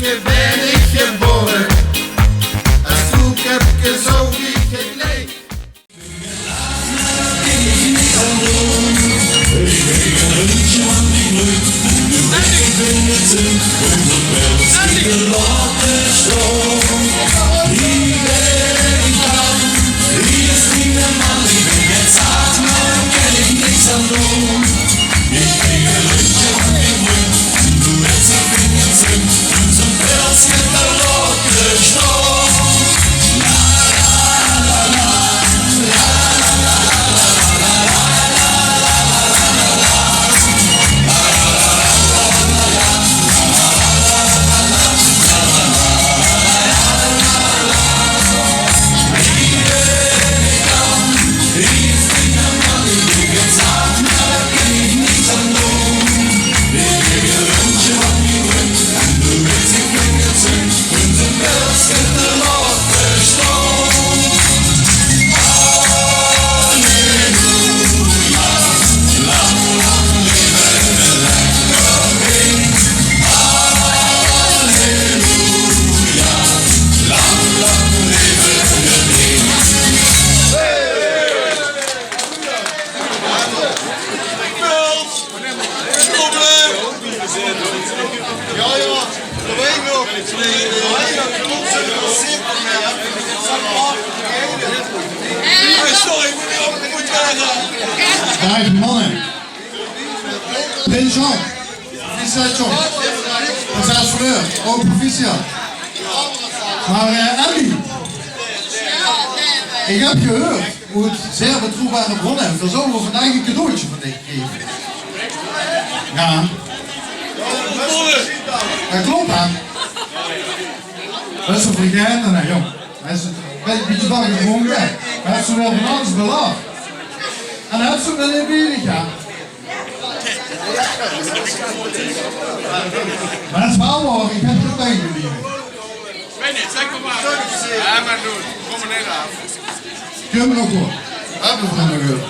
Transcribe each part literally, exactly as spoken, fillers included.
Hie bön ich gebore, es Koeköpke zoog ich 't leech. Daag, manne. Prins Jean. Proficiat, John. Prinses Fleur. Ouch proficiat. Mer, eh, Andy. Ich höb gehuurd, oet zeer betroewbare brónne, dao zouwe v'r vandaag e cadeautje van dich kriege. Jao. Det klop, hè? Det is ein vergaete, hè, jóng. Det is ein bietje van gedrónke. Höbs se weer van alles belaaf. En höbs se weer neet bie dich, hè? Mer det is waal waor, ich höb getuige bie mich. Jao, mer doe, kóm mer neet aaf. Kóm mer op, hoor. Höbbe v'r nog get.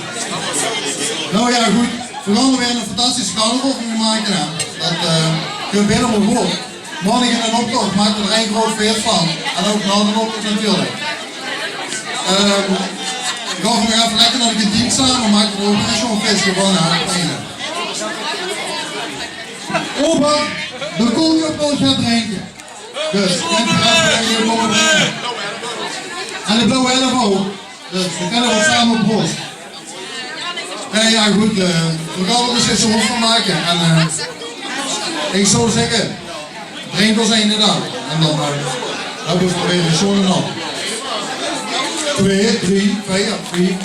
Noe jao, good. V'r gaon d'r weer ein fantastische carnaval van make, hè. Det, eh, kump hielemaol good. Morge in d'n optoch make v'r d'r ein groot fees van. En ouch nao d'n optoch natuurlik. Ehm, gaon v'r nog effe lekker nao de kantien same, make v'r d'r ouch nog zoe'n feeske van, hè. Oba, de koel op wil gaon drinke. Dus, en de Blauwe Elf ouch. Dus, v'r kónne waal same prooste. Eh, jao, good, eh, v'r gaon d'r dus get sjoons van make. En, eh, ich zou zègke, drink ós eine dan. En dan, eh, höbbe v'r weer ein sjoon aaf. Twee, drie, veer, vief.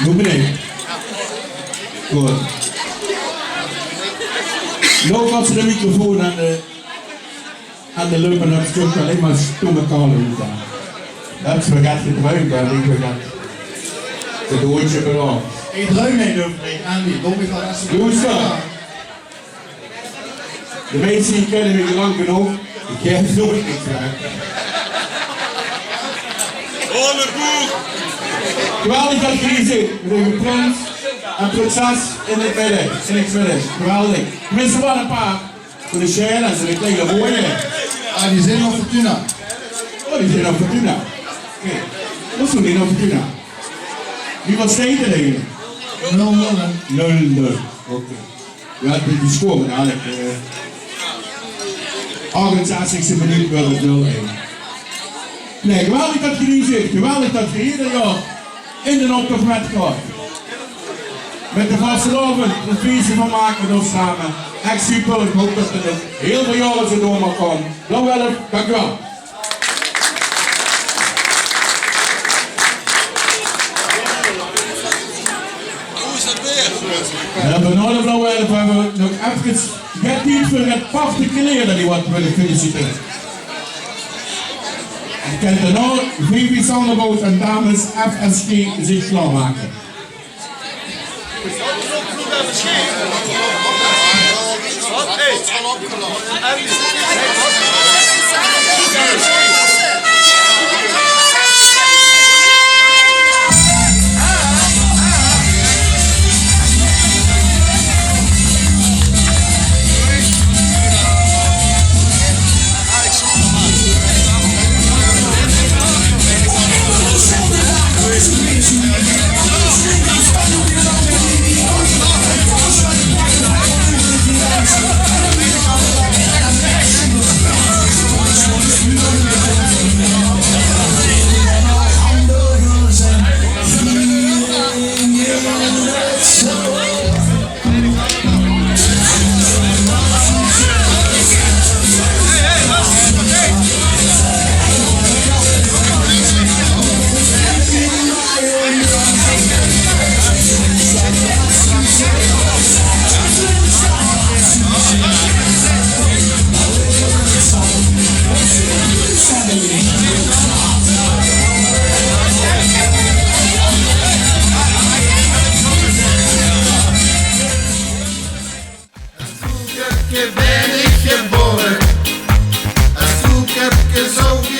Noe bön ich. Good. Noe kóns se de microfoon aan de, aan de löppe, det is toch allein mer stomme kale hoete. Det is weer get gedruimp, hè, ich weer get. De doodje belaaf. Ich druim neet euver dich, Andy. Doe mich waal ins. Doe ins det. De minse hie kènne mich lang genóg. Ich gaef noeats niks weg. Geweldig det geer hie zit, mit de prins en prinses in 't midde, in 't midde. Geweldig. Tenminste, waal ein paar. Veur de Sjèl en zoe'n kleine roeje. Ah, die zeen van Fortuna. Oh, die zeen van Fortuna. Oké. Waat is noe die van Fortuna? Wieväöl steit d'r eigelik? Nul nul, hè? Nul nul. Oké. Jao, die, die score dalik, eh, achtenzestigste minuut weurt 't nul ein. Nae, geweldig det geer hie zit. Geweldig det geer hie, jao, in d'n optoch mitgaot. Mit de vastelaovend, 't feesje van make mit ós same. Ech super, ich haop det 't nog hiel väöl jaore zoe door maag gaon. Blauwe Elf, dank uch waal. En dan nao de Blauwe Elf höbbe v'r nog efkes get tied veur get particuliere die waat wille feliciteren. Ich kin daonao Vivi Sanderbout en dames F S G zich klaormake. Hie bin ich gebore, es koeköpke zoog